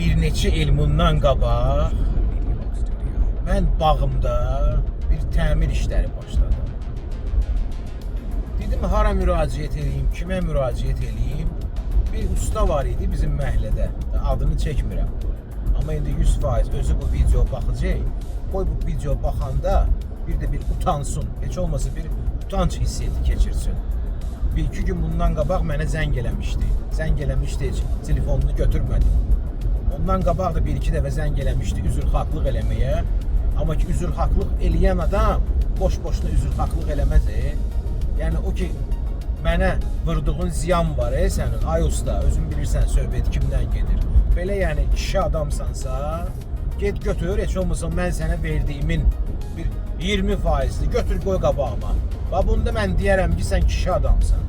Bir neçə il bundan qabaq mən bağımda bir təmir işləri başladım. Dedim hara müraciət eləyim, kimə müraciət eləyim? Bir usta var idi bizim məhəllədə. Adını çəkmirəm. Amma indi 100% özü bu video baxacaq. Qoy bu video baxanda bir də bir utansın. Heç olmasa bir utanc hissiyatı keçirsin. Bir iki gün bundan qabaq mənə zəng eləmişdi. Zəng eləmişdi, heç telefonunu götürmədim. Ondan qabaq da bir iki dəfə zəng eləmişdi üzrxahlıq eləməyə. Amma ki üzrxahlıq eləyən adam boş-boşuna üzrxahlıq eləməz. Yəni o ki mənə vurduğun ziyan var sənin ay usta, özün bilirsən söhbət kimdən gedir. Belə yəni kişi adamsansa, get götür, heç olmasa mən sənə verdiyimin bir 20%-ni götür qoy qabağıma. Və bunda mən deyərəm ki, sən kişi adamsan.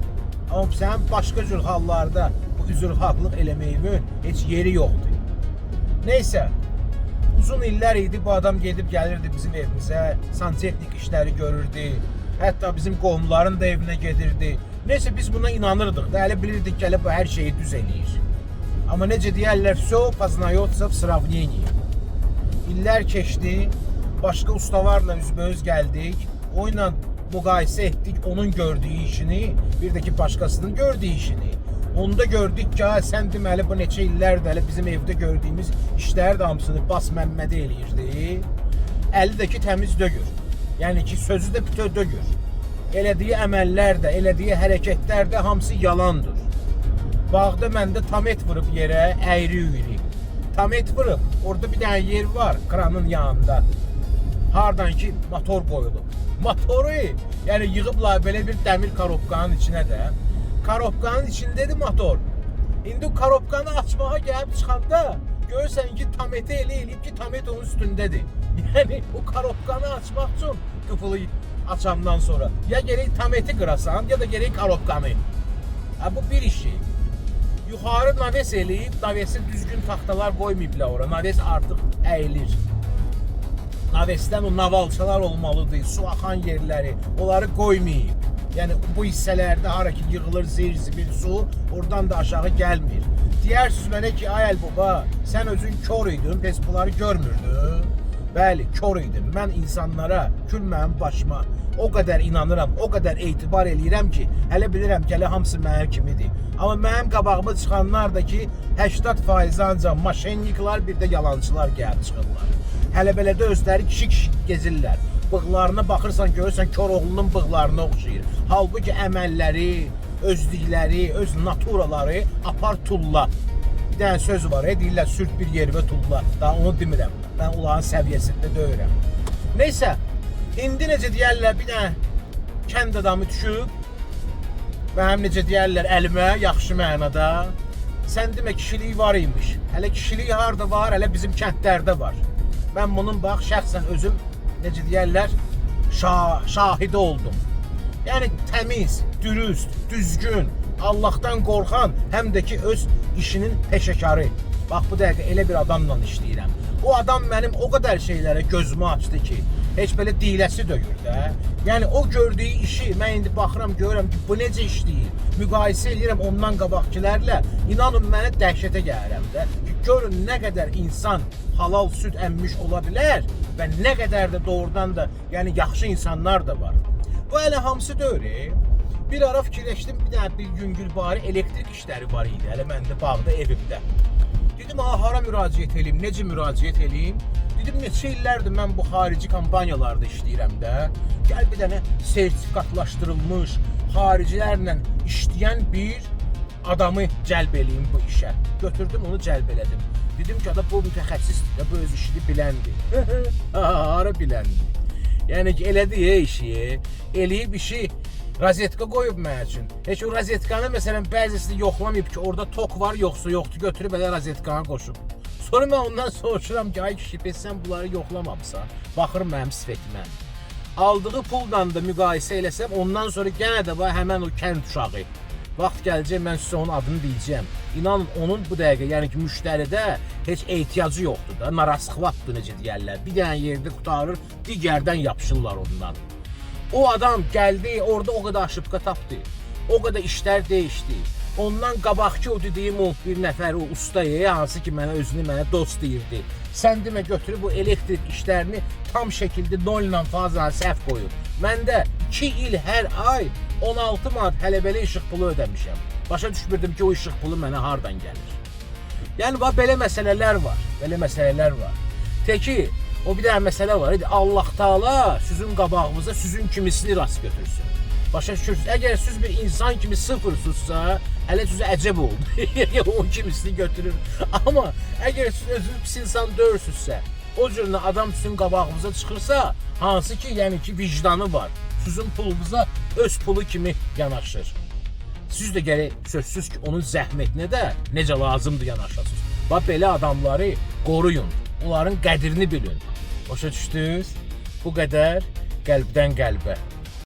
Amma sənin başqa cür hallarda bu üzrxahlıq eləməyimin heç yeri yoxdur. Neysə, uzun illər idi bu adam gedib gəlirdi bizim evimizə, santexnik işləri görürdü. Hətta bizim qohumların da evinə gedirdi. Neysə biz buna inanırdıq da, elə bilirdik ki, elə bu hər şeyi düz eləyir. Amma necə deyərlər, всё познается в сравнении. İllər keçdi, başqa ustalarla üzbəüz gəldik. O ilə müqayisə etdik onun gördüyü işini, bir də ki başqasının gördüyü işini. Onda gördük ki, ha, sən deməli bu neçə illərdir hələ bizim evdə gördüyümüz işləri də hamısını Bas Məmmədə eləyirdi. Əli də ki təmiz dögür. Yəni ki sözü də bütöv dögür. Elədiyi əməllər də, elədiyi hərəkətlər də hamısı yalandır. Bağda məndə tamet vurub yerə, əyri-üyri. Tamet vurub, orada bir dənə yer var kranın yanında. Hardan ki motor qoyulub. Motoru, yəni yığıblar belə bir dəmir korobkanın içinə də. Korobkanın içindədir motor. İndi o korobkanı açmağa gəlib çıxanda görürsən ki, tameti elə eləyib ki, tamet onun üstündədir. Yəni o korobkanı açmaq üçün qıfılı açandan sonra ya gərək tameti qırasan, ya da gərək korobkanı. Ha, bu bir işi. Yuxarı naves eləyib, navesi düzgün taxtalar qoymayıblar ora. Naves artıq əyilir. Navesdən o navalçalar olmalıdır, su axan yerləri, onları qoymayıb. Yəni bu hissələrdə hara ki yığılır zir zibil su, oradan da aşağı gəlmir. Deyərsiniz mənə ki, ay Əlbaba, sən özün kor idin, bəs bunları görmürdün? Bəli, kor idim. Mən insanlara, kül mənim başıma o qədər inanıram, o qədər etibar eləyirəm ki, hələ bilirəm ki, hələ hamısı mənim kimidir. Amma mənim qabağıma çıxanlar da ki, 80% ancaq maşenniklar, bir də yalançılar gəlib çıxırlar. Hələ belə də özləri kişi-kişi gezirlər. Bığlarına baxırsan, görürsən Koroğlunun bığlarına oxşayır. Halbuki əməlləri, özlükləri, öz naturaları apar tulla. Bir dənə söz var, deyirlər sürt bir yerə tulla. Daha onu demirəm. Mən onların səviyyəsində deyirəm. Neysə, indi necə deyərlər, bir dənə kənd adamı düşüb, mənim necə deyərlər əlimə, yaxşı mənada. Sən demə kişilik var imiş. Hələ kişilik harda var? Hələ bizim kəndlərdə var. Mən bunun bax şəxsən özüm necə deyərlər şahidi oldum. Yəni təmiz, dürüst, düzgün, Allahdan qorxan, həm də ki öz işinin peşəkarı. Bax bu dəqiqə elə bir adamla işləyirəm. O adam mənim o qədər şeylərə gözümü açdı ki, heç belə diləsi döyür də. Yəni o gördüyü işi mən indi baxıram, görürəm ki, bu necə işləyir. Müqayisə eləyirəm ondan qabaqkilərlə. İnanın mənə dəhşətə gəlirəm də ki, görün nə qədər insan halal süd əmmiş ola bilər və nə qədər də doğrudan da yəni yaxşı insanlar da var. Bu hələ hamısı deyil. Bir ara fikirləşdim, bir dənə bir yüngülbari elektrik işləri var idi hələ məndə bağda evimdə. Dedim, ha, hara müraciət eləyim, necə müraciət eləyim? Dedim, neçə illərdir mən bu xarici kompaniyalarda işləyirəm də. Gəl bir dənə sertifikatlaşdırılmış, xaricilərlə işləyən bir adamı cəlb eləyim bu işə. Götürdüm onu cəlb elədim. Dedim ki, ada bu mütəxəssisdir də, bu öz işini biləndir. Hara biləndir? Yəni ki, elədi işi, eləyib işi rozetka qoyub mənim üçün. Heç o rozetkanı məsələn bəzisini yoxlamayıb ki, orada tok var yoxsa yoxdur, götürüb elə rozetkanı qoşub. Sonra mən ondan soruşuram ki, ay kişi, bəs sən bunları yoxlamamısan? Baxır mənim sifətimə. Aldığı pulla da müqayisə eləsəm, ondan sonra yenə də bax həmən o kənd uşağı. Vaxt gələcək mən sizə onun adını deyəcəm. İnanın onun bu dəqiqə, yəni ki, müştəridə heç ehtiyacı yoxdur da, narasxvatdır necə deyərlər. Bir dənə yerdə qurtarır, digərdən yapışırlar ondan. O adam gəldi, orada o qədər aşıbqa tapdı. O qədər işlər dəyişdi. Ondan qabaqki o dediyim o bir nəfər o ustaya, hansı ki mənə özünü mənə dost deyirdi. Sən demə götürüb bu elektrik işlərini tam şəkildə 0 ilə fazla səhv qoyub. Mən də 2 il hər ay 16 manat hələ belə işıq pulu ödəmişəm. Başa düşmürdüm ki, o işıq pulu mənə hardan gəlir. Yəni bax belə məsələlər var. Belə məsələlər var. Teki o bir dənə məsələ var idi. Allah Taala sizin qabağınıza sizin kimisini rast götürsün. Başa düşürsünüz? Əgər siz bir insan kimi sıfırsınızsa, hələ sizə əcəb oldu. O kimisini götürür. Amma əgər siz özünüz pis insan deyilsinizsə, o cür adam sizin qabağınıza çıxırsa, hansı ki, yəni ki vicdanı var. Sizin pulunuza öz pulu kimi yanaşır. Siz də gərək sözsüz ki, onun zəhmətinə də necə lazımdır yanaşasınız. Bax belə adamları qoruyun. Onların qədrini bilin. Başa düşdünüz? Bu qədər qəlbdən qəlbə.